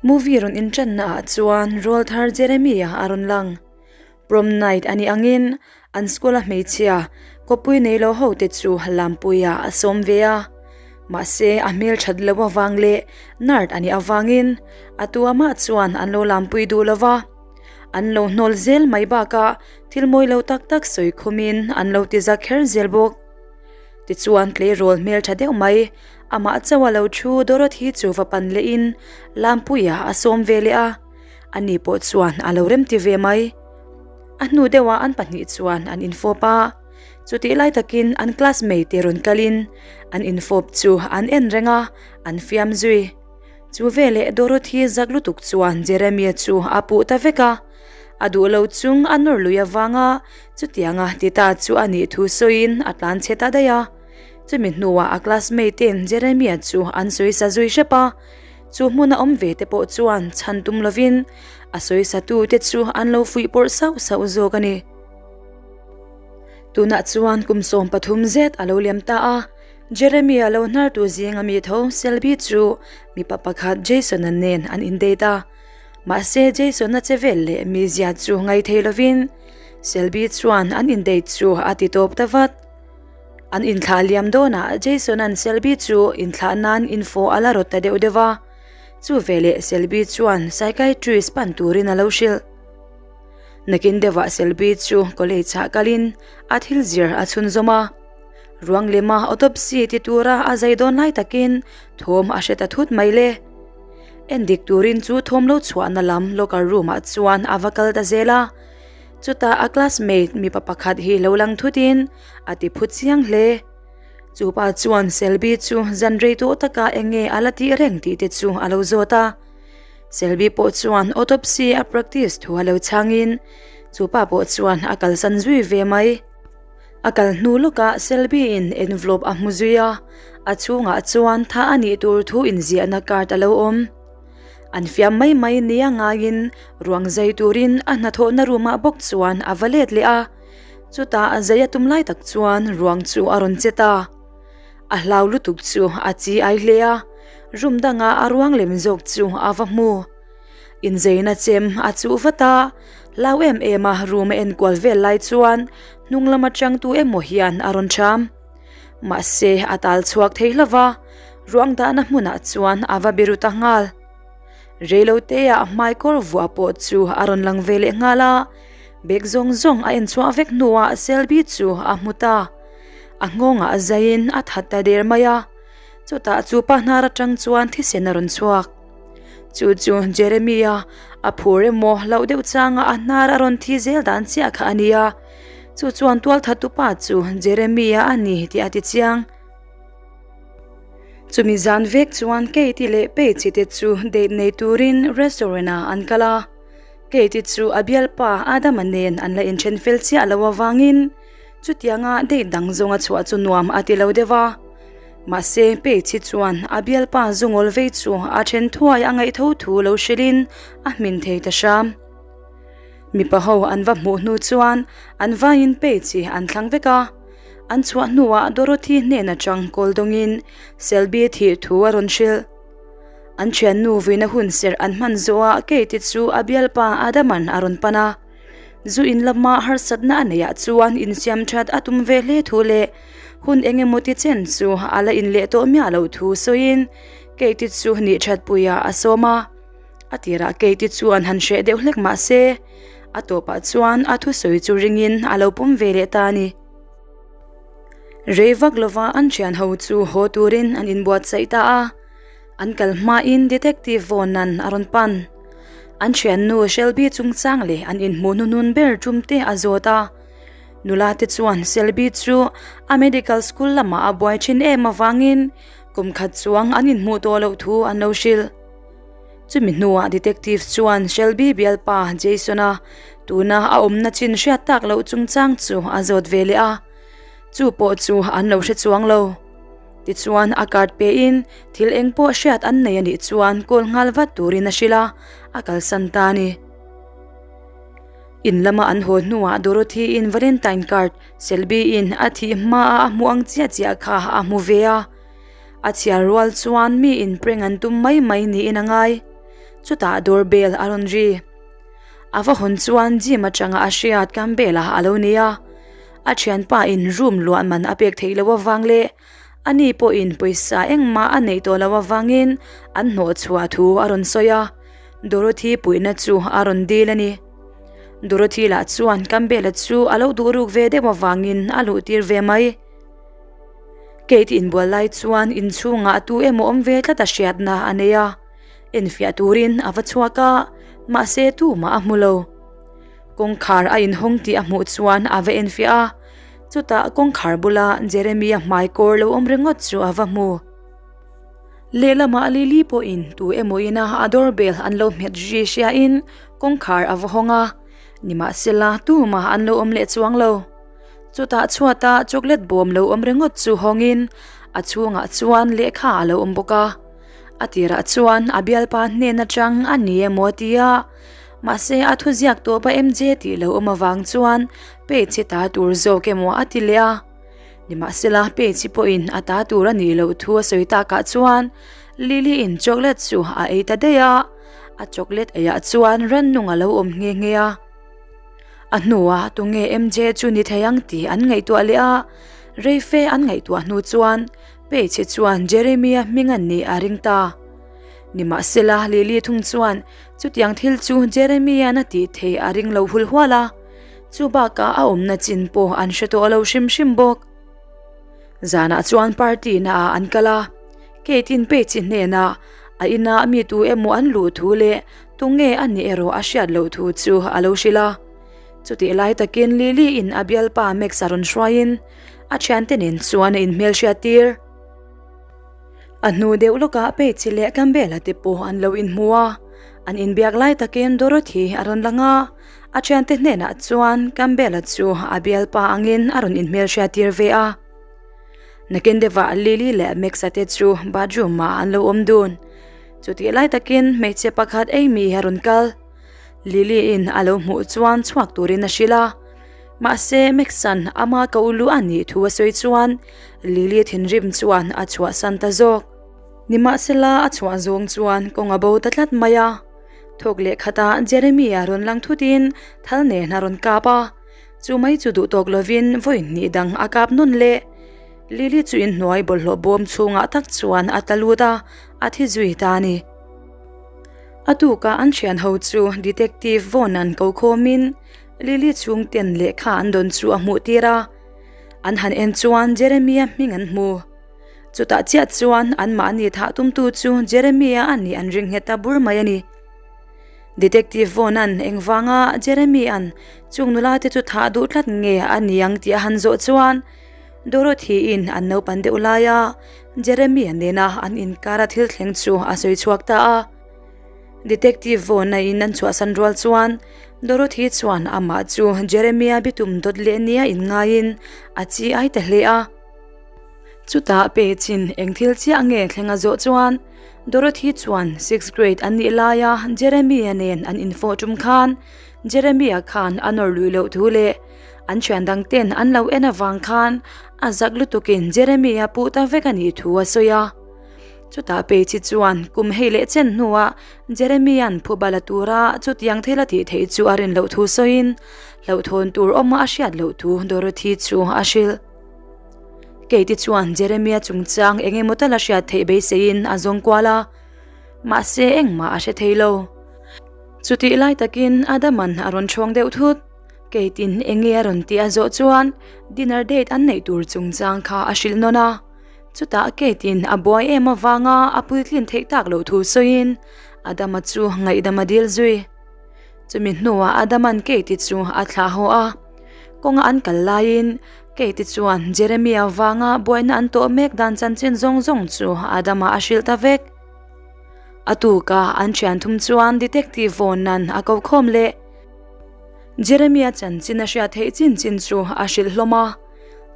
Movie rawn inṭanna ah chuan rawlthar Jeremy-a a rawn lang. Prom night a nih angin an school a hmeichhia kawppui nei lo ho te chu lampuiah a sawm ve a. Mahse a hmel that loh avang leh nerd a nih avangin a tu amah chuan an lo lampui duh lo va. An lo hnawl zel mai bakah thil mawi lo tak tak sawi khumin an lo ti za kher zel bawk. Tichuan tleirawl hmel tha deuh mai, amah chauh a lo thu Dorothy chu va pan lehin Lampuia a sawm ve leh a, ani pawh chuan a lo remti ve mai. A hnu deuhah an pahnih chuan an infawp a, chutih lai takin an classmate te rawn kalin an infawp chu an en reng a, an fiam zui. Chu veleh Dorothy zak lutuk chuan Jeremia chu a puh ta vek a, a duh lo chung a nawr lui avanga chutianga ti ta chu a nih thu sawiin a tlan chhe ta daih a. Chumi hnuah a classmate ten Jeremia chu an sawi sa zui hrep a, chu hmuna awm ve te pawh chuan chhan tum lovin a sawi sa tu te chu an lo fuih pawrh sauh sauh zawk a ni. Tunah chuan kum 13 zet a lo liam ta a. Jeremy-a lo hnartu zinga mi tho Selby chu mipa pakhat Jason-a nen an indate a. Mahse Jason-a che vel leh mizia chu ngaithei lovin Selby chuan an indate chu a ti tawp ta vat. An inthlah liam dawnah Jason-a'n Selby chu inthlah nan info a la rawt ta deuh deuh a. Chu veleh Selby chuan psychiatrist pan turin a lo hrilh. Nakin deuhah Selby chu college-ah kalin a thil zir a chhunzawm a. Ruang lema autopsy ti tura a zai dawn lai takin thawm a hre ta thut mai le. Endik turin chu thawm lo chhuahna lam locker room ah chuan a va kal ta zel a. Chutah a classmate mipa pakhat hi lo lang thutin a ti phu chiang hle. Chu pa chuan Selby chu zan rei tawh taka eng nge a la tih reng tih te chu a lo zawt a. Selby pawh chuan autopsy a practice thu a lo chhangin chu pa pawh chuan a kalsan zui ve mai. A kal hnu lawkah Selby-in envelope a hmu zui a, a chhungah chuan tha a nih tur thu inziahna card a lo awm. An fiam mai mai nia ngaiin ruang zai turin a hnathawhna room-ah bawk chuan a va let leh a, chutah a zai a tum lai tak chuan ruang chu a rawn che ta. A hlau lutuk chu a chi ai hle a, room danga a ruang lem zawk chu a va hmu. Inzeina chem a chuh vat a, hlau em em a room a enkual vel lai chuan hnung lam atang tu emaw hian a rawn ṭham. Mahse a tal chhuak thei hlauh va, ruang dahna hmunah chuan a va biru ta nghal. Reilote ah hmaikawr vuah pawh chu a rawn lang ve leh nghal a, bag zawng zawng a enchhuah vek hnuah Selby chu a hmu ta. A nghawngah zaiin a that ta der mai a, chutah chu pa hnar atang chuan thisen a rawn chhuak. Chu chu Jeremia a phur emaw hlauh deuh changa a hnar a rawn thi zel dan chiah kha a ni a, chu chuan tualthattu pa chu Jeremia a ni tih a ti chiang. Chumi zan vek chuan Katie leh Paige te chu date nei turin restaurant ah an kal a, Katie chu a bialpa Adama nen an la inthen fel chiah lo avangin Chutianga date dang zawnga chhuah chu nuam a ti lo deuh a. Mahse, Paige chuan a bialpa zungawl vei chu a then thuai a ngaih tho thu lo hrilhin a hmin thei ta hram. Mipa ho an va hmuh hnu chuan an vaiin Paige an thlang vek a. An chhuah hnuah Dorothy hnen atang kawl dawngin Selby thih thu a rawn hrilh. An thiannu vuina hun serh an hman zawhah Kate chu a bialpa Adam-a'n a rawn pan a. Zu in lama harsatna a neihah chuan insiam that a tum ve hle thu leh hun eng emaw ti chen chu a la in leh tawh miah loh thu sawiin Katie chu nih that puiah a sawm a. A tirah Katie chuan han hreh deuh hlek mah se a tawpah chuan a thusawi chu ringin a lo pawm ve leh ta a ni. Rei vak lova an thian ho chu haw turin an inbuatsaih ta a. An kal hmain Detective Vaughan a rawn pan. An thiannu Shelby chungchang leh an inhmuh hnuhnun ber tum te a zawt a. Nula te chuan Shelby chu a medical school lamah a buai thin em avangin kum khat chuang an inhmuh tawh loh thu an lo hrilh. Chumi hnuah Detective chuan Shelby bialpa Jason-a tuna a awmna chin hriat tak loh chungchang chu a zawt ve leh a. Chu pawh chu an lo hre chuang lo. Tichuan a card pein thil eng pawh hriat an nei a nih chuan call nghal vat turin a hrilh a, a kalsan ta a ni. In lama an haw hnuah Dorothy-in Valentine card Selby-in a thih hmaa a hmuh ang chiah chiah kha a hmu ve a. A chhiar rual chuan mi in prank an tum mai mai niin a ngai. Chutah door bell a rawn ri. A va hawn chuan gym atanga a hriat Campbell-a a lo ni a. A thianpa in room luah man a pek theih loh avang leh ani pawhin pawisa engmah a neih tawh loh avangin an hnawh chhuah thu a rawn sawi a. Dorothy puihna chu a rawn dil a ni. Dorothy lah chuan Campbell-a chu a lo duh ruk ve deuh avangin a luh tir ve mai. Kate inbual lai chuan inchhungah tu emaw awm ve tlat a hriatna a nei a. Enfiah turin a va chhuak a, mahse tumah a hmu lo. Kawngkhar a inhawng tih a hmuh chuan a va enfiah a, chutah kawngkhar bula Jeremy-a hmai kawr lo awm ringawt chu a va hmu. Lehlamah Lily pawhin tu emaw ina a doorbell an lo hmet ri hriain kawngkhar a va hawng a, nimahsela tumah an lo awm leh chuang lo. Chutah chhuata chocolate bawm lo awm ringawt chu hawngin a chhungah chuan lehkha a lo awm bawk a. A tirah chuan a bialpa hnen atang a ni emaw a ti a, mahse a thuziak tawpa MJ tih lo awm avang chuan page ta tur zawk emaw a ti leh a. Nimahsela page pawhin a ta tur a nih loh thu a sawi takah chuan Lily in chocolate chu a ei ta daih a, a chocolate eiah chuan rannung a lo awm nghe nghe a. A hnuah tunge MJ chu ni thei ang tih an ngaihtuah leh a, reife an ngaihtuah hnu chuan Paige chuan Jeremy-a hming a nih a ring ta. Nimahsela Lily thung chuan chutiang thil chu Jeremy-a'n a tih theih a ring lo hul hual a, chu bakah a awmna chin pawh an hre tawh lo hrim hrim bawk. Zanah chuan party naah an kal a, Kate-in Paige hnenah a inah mi tu emaw an luh thu leh tunge a nih erawh a hriat loh thu chu a lo hrilh a. Chutih lai takin Lily-in a bialpa Max a rawn hruaiin a thiante nen chuan a inhmelhriat tir. A hnu deuh lawkah Paige leh Campbell-a te pawh an lo inhmu a, an inbiak lai takin Dorothy a rawn lang a, a thiante hnenah chuan Campbell-a chu a bialpa angin a rawn inhmelhriat tir ve a. Nakin deuhah Lily leh Max-a te chu bathroom ah an lo awm dun. Chutih lai takin hmeichhe pakhat Amy a rawn kal. Lily-in a lo hmuh chuan chhuak turin a hrilh a. Mahse Max-a'n ama ko luh a nih thu a sawi chuan Lily thinrim chuan a chhuahsan ta zawk. Nimahsela a chhuah zawng chuan kawng a bo ta tlat mai a. Thawk leh khatah Jeremy-a rawn lang thutin thal nen a rawn kap a. Chu mai chu duh tawk lovin vawi hnih dang a kap nawn leh. Lily chu inhnuai bawlhhlawh bawm chhungah tak chuan a tla lut a, a thi zui ta a ni. A tukah an thian ho chu Detective Vaughan ko khawmin Lily chhungten lehkha an dawn chu a hmuh tir a. An han en chuan Jeremy-a hming an hmu. Chutah chiah chuan anmahni thah tumtu chu Jeremy-a a nih an ring nghet ta bur mai a ni. Detective Vaughan engvanga Jeremy-a'n chung nula te chu thah duh tlat nge a ni ang tih a han zawh chuan Dorothy-in an naupan deuh laia Jeremy-a nena an inkara thil thleng chu a sawi chhuak ta a. Detective Vaughan-a in an chhuahsan rual chuan Dorothy chuan amah chu Jeremy-a bitum dawt leh nia inngaiin a chi ai ta hle a. Chutah Paige-in eng thil chiah nge thleng a zawh chuan Dorothy chuan sixth grade an nih laia Jeremy-a nen an infawh tum khan Jeremy-a khan a nawr lui loh thu leh an thian dang ten an lo en avang khan a zak lutukin Jeremy-a puh ta vek a nih thu a sawi a. Chutah Paige chuan kum hei leh chen hnuah Jeremy-a'n phuba la tura chutiang thil a tih theih chu a rin loh thu sawiin hlauhthawn tur awma a hriat loh thu Dorothy chu a hrilh. Keite chuan Jeremia chungchang eng emaw tal a hriat theih beiseiin a zawng kual a, mahse engmah a hre thei lo. Chutih lai takin Adaman a rawn chhawng deuh thut. Keitin eng nge a rawn tih a zawh chuan dinner date an neih tur chungchang kha a hrilh nawn a. Chutah Keitin a buai em avanga a puitlin theih tak loh thu sawiin Adama chu ngaihdam a dil zui. Chumi hnuah Adaman Kate chu a thlah haw a, kawnga an kal laiin Kate chuan Jeremia vanga buaina an tawh mek dan chanchin zawng zawng chu Adama a hrilh ta vek. A tuka an thian thum chuan Detective Vaughan a ko khawm leh. Jeremia chanchin a hriat theih chin chin chu a hrilh hlawm a,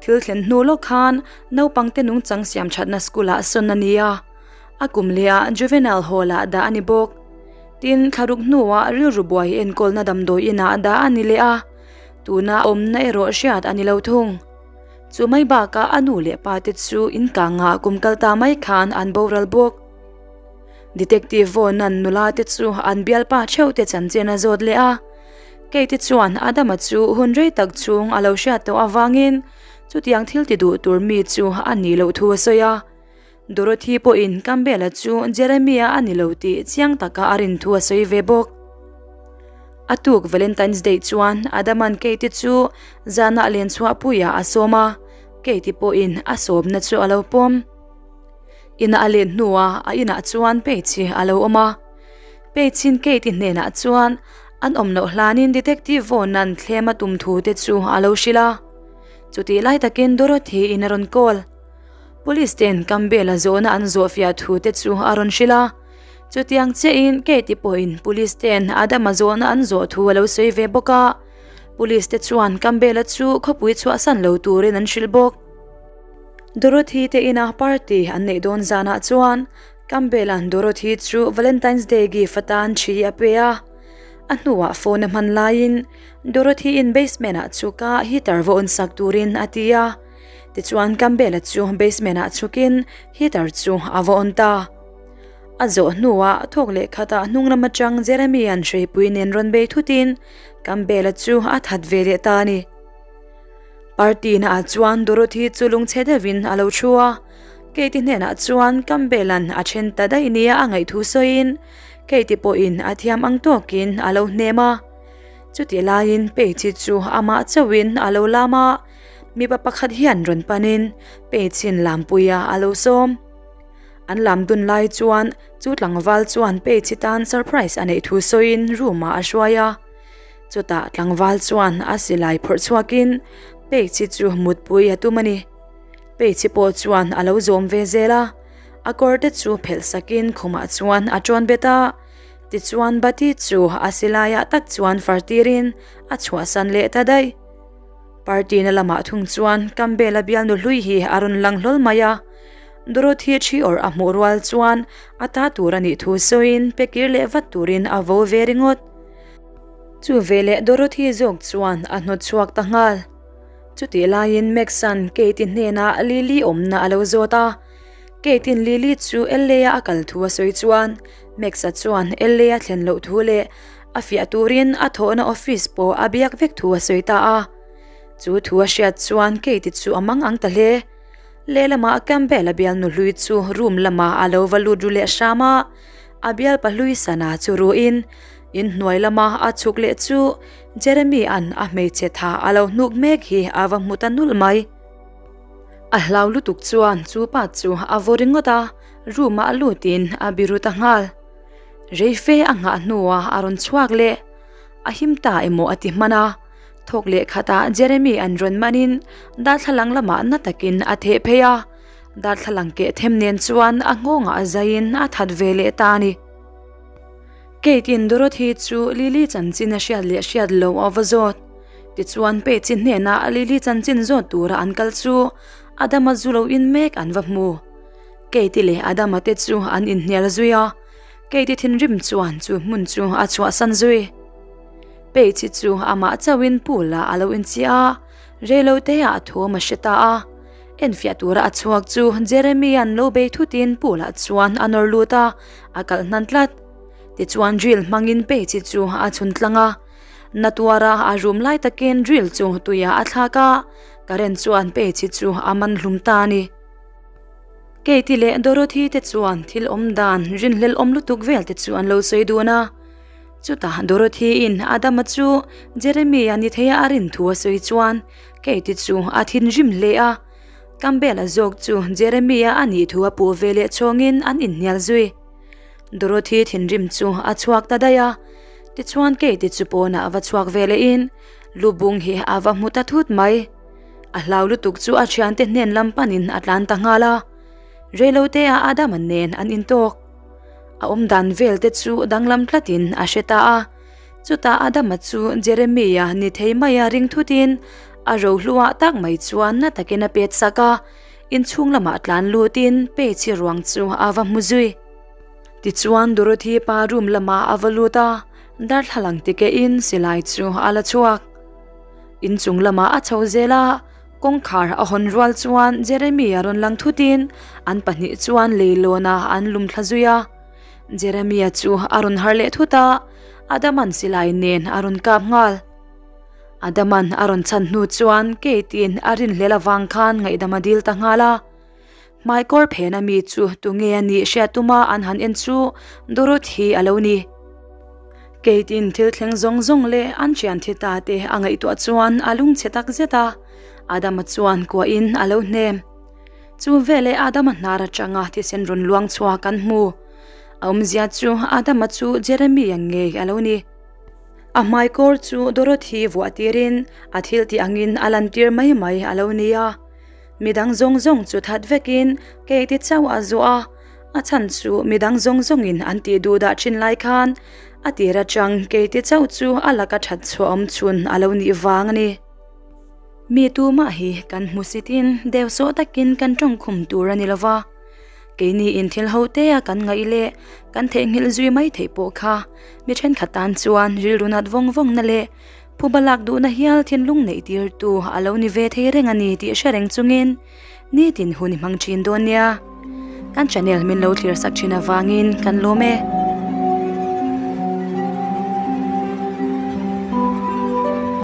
thil thlen hnu lawk khan naupangte nungchang siam thatna school ah sawn a ni a. A kum lehah Juvenile Hall-ah dah a ni bawk. Tin, thlaruk hnuah rilru buai enkawlna damdawi inah dah a ni leh a, tuna awmna erawh hriat a ni lo thung. Chu mai bakah a nu leh pa te chu inkangah kum kal ta mai khan an boral bawk. Detective Vaughan-a'n nula te chu an bialpa theuh te chanchin a zawt leh a. Kate chuan Adama chu hun rei tak chhung a lo hriat tawh avangin chutiang thil ti duh tur mi chu a nih loh thu a sawi a. Dorothy pawhin Campbell-a chu Jeremy-a a ni lo tih chiang taka a rin thu a sawi ve bawk. A tuk Valentine's Day chuan Adam-a'n Kate chu zanah len chhuahpuiah a sawm a, Kate pawhin a sawmna chu a lo pawm. Ina a let hnuah a inah chuan Paige a lo awm a. Paige-in Kate hnenah chuan an awm loh hlanin Detective Vaughan-a'n thlem a tum thu te chu a lo hrilh a. Chutih lai takin Dorothy-in a rawn call. Police ten Campbell-a zawhna an zawhfiah thu te chu a rawn hrilh a. Chutiang chiahin Kate pawhin Police ten Adam-a zawhna an zawh thu a lo sawi ve bawk a. Police te chuan Campbell-a chu khawpui chhuahsan lo turin an hrilh bawk. Dorothy te ina party an neih dawn zanah chuan Campbell-a'n Dorothy chu Valentine's Day gift atan thi a pe a. A hnuah phone a hman laiin Dorothy-in basement-ah chhuka heater va on sak turin a ti a. Tichuan Campbell-a chu basement-ah chhukin heater chu a va on ta. A zawh hnuah thawk leh khatah hnung lam atang Jeremy-a'n hreipui nen rawn bei thutin Campbell-a chu a that ve leh ta a ni. Party naah chuan Dorothy chu lungchhe deuhin a lo thu a, Katie hnenah chuan Campbell-a'n a then ta daih nia a ngaihthu sawiin Katie pawhin a thiam ang tawkin a lo hnem a. Chutih laiin Paige chu amah chauhin a lo lam a, mipa pakhat hian rawn panin Paige-in lampuia a lo sawm. An lam dun lai chuan chu tlangval chuan Paige tan surprise a neih thu sawiin room-ah a hruai a. Chutah tlangval chuan a silai phawrh chhuakin Peichi chu mutpui a tum a ni. Peichi pawh chuan a lo zawm ve zel a, a kawr te chu phelh sakin khumah chuan a tawn bet a. Tichuan Bati chu a silaiah tak chuan far tirin a chhuahsan leh ta daih. Party na lamah thung chuan Campbell-a bialnu hlui hi a rawn lang hlawl mai a. Dorothy thi awrh a hmuh rual chuan a ta tur a nih thu sawiin pe kir leh vat turin a vo ve ringawt. Chu veleh Dorothy zawk chuan a hnawt chhuak ta nghal. Chutih laiin Max-a'n Kate-i hnenah Lily awmna a lo zawt a. Kate-i'n Lily chu LA-a a kal thu a sawi chuan Max-a chuan LA-a thlen loh thu leh a fiah turin a thawhna office pawh a biak vek thu a sawi ta a. Chu thu a hriat chuan Kate-i chu a mang ang ta hle. Lehlamah Campbell-a bialnu hlui chu room lamah a lo va lut ru leh hram a. A bialpa hlui sana chu ruhin inhnuai lama a chhuk leh chu Jeremy-a'n a hmeichhe tha a lo hnuk mek hi a va hmu ta nulh mai. A hlau lutuk chuan chu pa chu a vaw ringawt a, room-ah lutin a biru ta nghal. Reife a nghah hnuah a rawn chhuak leh, a him ta emaw a ti hman a. Thawk leh khatah Jeremy an rawn manin darthlalang lamah na takin a theh phei a, darthlalang keh them nen chuan a nghawngah a zaiin a that ve leh ta a ni. Kate-in Dorothy chu Lily chanchin a hriat leh hriat loh a va zawt. Tichuan Paige hnenah Lily chanchin zawt tura an kal chu Adama zu lo in mek an va hmu. Kate leh Adama te chu an inhnial zui a, Kate thinrim chuan chu hmun chu a chhuahsan zui. Paige chu amah chauhin pool ah a lo inchiah a, reilote ah thawm a hre ta a. Enfiah tura a chhuak chu Jeremy-a'n lo bei thutin pool ah chuan a nawr lut a, a kalh hnan tlat. Tichuan drill hmangin Paige chu a chhun tlang a. Na tuara a rum lai takin drill chu tuiah a thlak a, current chuan Paige chu a man hlum ta a ni. Katie leh Dorothy te chuan thil awm dan rinhlelh awm lutuk vel te chu an lo sawi dun a. Chutah Dorothy-in Adama chu Jeremy-a ni theia a rin thu a sawi chuan Katie chu a thinrim hle a. Campbell-a zawk chu Jeremy-a a nih thu a puh ve leh chhawngin an inhnial zui. Dorothy thinrim chu a chhuak ta daih a. Tichuan Katie chu pawnah a va chhuak ve lehin lubung hi a va hmu ta thut mai. A hlau lutuk chu a thiante hnen lam panin a tlan ta nghal a. Reilote-ah Adama nen an intawk. A awmdan vel te chu danglam tlatin a hre ta a. Chutah Adama chu Jeremia ni thei maia ring thutin a rohluah tak mai chuan na takin a pet sak a, inchhung lamah tlan lutin Paige ruang chu a va hmu zui. Tichuan Dorothy pa room lamah a va lut a, darthlalang tikehin silai chu a la chhuak. Inchung lamah a chho zel a, kawngkhar a hawn rual chuan Jeremy a rawn lang thutin an pahnih chuan leilawnah an lum thla zui a. Jeremia chu a rawn har leh thut a, Adama'n silai nen a rawn kap nghal. Adama'n a rawn chhan hnu chuan Kate-i'n a rinhlel avang khan ngaihdam a dil ta nghal a. Hmaikawr phena mi chu tunge a nih hriat tuma an han en chu Dorothy a lo ni. Kate-i'n thil thleng zawng zawng leh an thian thi ta te a ngaihtuah chuan a lungchhe tak zet a, Adama chuan kuahin a lo hnem. Chu veleh Adama hnar atanga thisen rawn luang chhuak an hmu. A awmzia chu Adama chu Jeremy-a ngei a lo ni. A hmaikawr chu Dorothy vuah tirin a thil tih angin a lantir mai mai a lo ni a. Midang zawng zawng chu that vekin Kate chauh a zuah a, a chhan chu midang zawng zawngin an tih duh dah thin lai khan a tir atang Kate chauh chu a laka that chhuah awm chhun a lo nih vang a ni. Mi tumah hi kan hmusitin deuhsawh takin kan tawngkhum tur a ni lova, keini in thil ho tea kan ngaih leh kan theihnghilh zui mai theih pawh kha mi thenkhat tan chuan rilru nat vawng vawngna leh Phuba lak duhna hial thinlung neih tirtu a lo ni ve thei reng a ni tih hre reng chungin nitin hun i hmang thin dawn nia. Kan channel min lo thlir sak thin avangin kan lawm e.